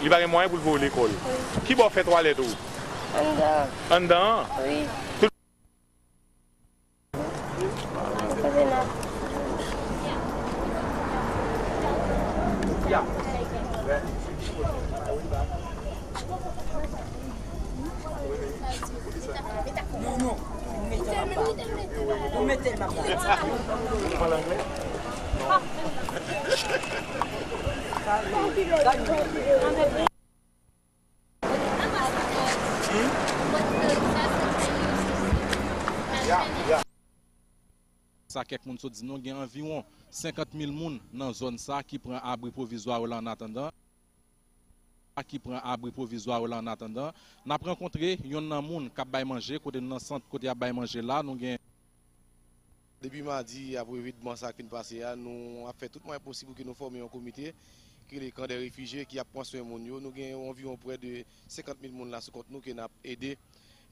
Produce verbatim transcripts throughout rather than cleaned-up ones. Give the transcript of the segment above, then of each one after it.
Li pa gen mwayen pou l voye w lekòl. Kibò w fè twalèt ou? Anndan. Anndan an? Wi. Tout Sa kèk moun sot di nou, gen anviwon senkant mil moun nan zòn sa ki pran abri pwovizwa yo la annatandan. Ki pran abri pwovizwa yo la annatandan. N ap rankontre yonn nan moun k ap bay manje, kote nou nan sant kote y ap bay manje la, nou gen Depi madi apre evenman sa k fin pase a, nou ap fè tout mwayen posib pou ke nou fòme yon komite ki rele Kan dè Refijye ki ap pran swen moun yo. Nou gen anviwon prè de senkant mil moun la sou kont nou ke n ap ede.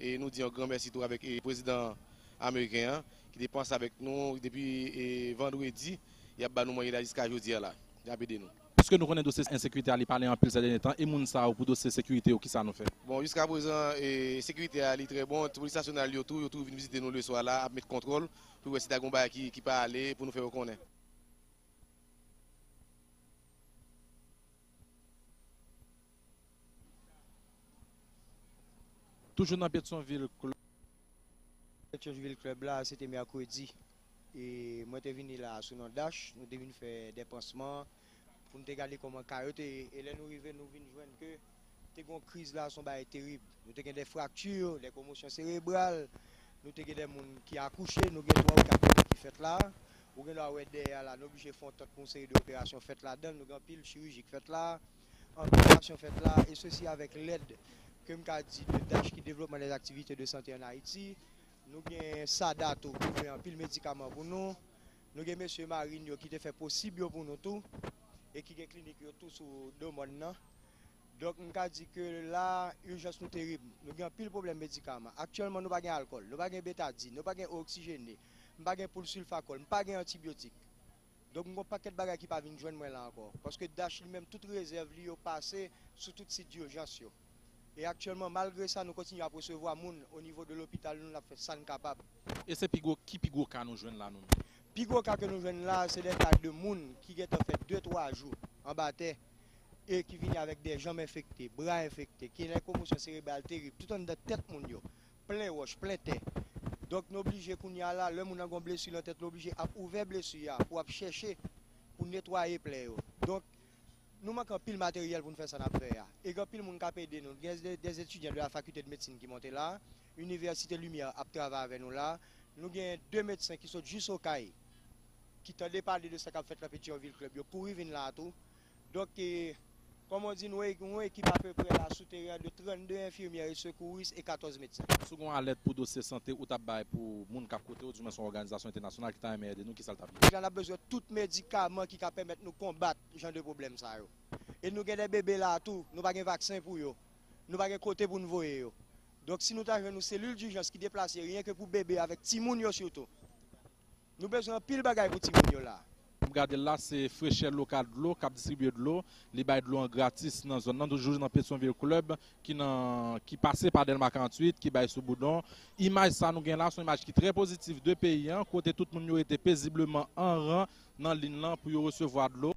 E nou di yon gran mèsi tou avèk, e, prezidan ameriken an ki te panse avèk nou depi, e, vandredi, y ap ba nou manje la jiska jodi a la. Y ap ede nou. Piske nou konnen dosye ensekirite a li pale anpil sè dènye tan, e moun sa yo pou dosye sekirite yo, kisa nou fè? Bon, jiska prezan, e, sekirite a li trè bon. Polis nasyonal yo tou, yo tou vin vizite nou leswa la, ap met kontwòl pou wè si ta gen yon bagay ki, ki pa ale, pou nou fè yo konnen. Toujou nan Petyonvil, Claude. Petyonvil Club la, se te mèkredi. E mwen te vini la sou non Dash, nou te vin fè dè pansman pou n te gade kòman ka yo te ye. E lè nou rive, nou vin jwenn ke te gen yon kriz la, se yon bagay terib. Nou te gen dè frakti, dè komosyon serebral, nou te gen dè moun ki akouche, nou gen twa ou kat moun ki fèt la. Ou gen dwa wè dèyè a la, nou oblije fè yon tant pou yon seri de operasyon fèt ladan l, nou gen anpil chiriji k fèt la, anpil operasyon fèt la, e sesi avèk lèd ke m ka di de Dash ki Développement des Activités de Santé en Haïti. Nou gen SADA tou ki voye anpil medikaman pou nou. Nou gen mesye Marine yo ki te fè posib yo pou nou tou, e ki gen klinik yo tou sou do mòn nan. Donk, m ka di ke la, ijans nou terib. Nou gen anpil pwoblèm medikaman. Aktyèlman, nou pa gen alkòl, nou pa gen betadin, nou pa gen ewo oksijene, m pa gen poul silfakòl, m pa gen antibyotik. Donk, m gen yon pakèt bagay ki pa vin jwenn mwen la ankò. Paske Dash li menm, tout rezèv li yo pase sou tout sit dijans yo. E aktyèlman, malgre sa, nou kontinye ap resevwa moun o nivo de lopital nou, n ap fè sa n kapab. E se pi gwo, ki pi gwo ka nou jwenn la, nou menm? Pi gwo ka ke nou jwenn la, se dè ka de moun ki gentan fè de, twa jou anba tè e ki vini avèk dè janm enfekte, bra enfekte, ki gen dè komosyon serebral terib, tout anndan tèt moun yo, plen wòch, plen tè. Donk, nou oblije kounye a la, lè moun nan gen yon blesi nan tèt, nou oblije ap ouvè blesi a pou ap chèche pou netwaye plè yo. Donk, nou manke anpil materyèl pou n fè sa n ap fè a. E gen anpil moun k ap ede nou. Gen de, des étudiants de la faculté de médecine ki monte la. Université Lumière ap travay avè nou la. Nou gen de medsen ki sot jis Okay, ki tande pale de sa k ap fèt nan Petyonvil Club. Yo kouri vin la tou. Donk, e, kòman di, nou, e, yon ekip apeprè la sou teren an de trannde enfimyè e sekouris e katòz medsen. Si w gen yon alèt pou dosye sante ou t ap bay pou moun k ap koute w, di mwen se yon òganizasyon entènasyonal ki ta renmen ede nou, kisa l t ap ye? Nèg la, n ap bezwen tout medikaman ki ka pèmèt nou konbat jan de pwoblèm sa yo. E nou gen de bebe la tou, nou pa gen vaksen pou yo. Nou pa gen kote pou n voye yo. Donk, si nou ta jwenn yon selil dijans ki deplase, ryen ke pou bebe avèk timoun yo sitou. Nou bezwen anpil bagay pou timoun yo la. M gade l la, se Frechè Loka Dlo k ap distribye dlo. Li bay dlo an gratis nan zòn nan, toujou nan Petyonvil Club, ki nan, ki pase pa Dèlma karanntuit, ki bay sou Boudon. Imaj sa nou gen la, se yon imaj ki trè pozitif de peyi an, kote tout moun yo rete pezibleman an ran nan liy lan pou yo resevwa dlo.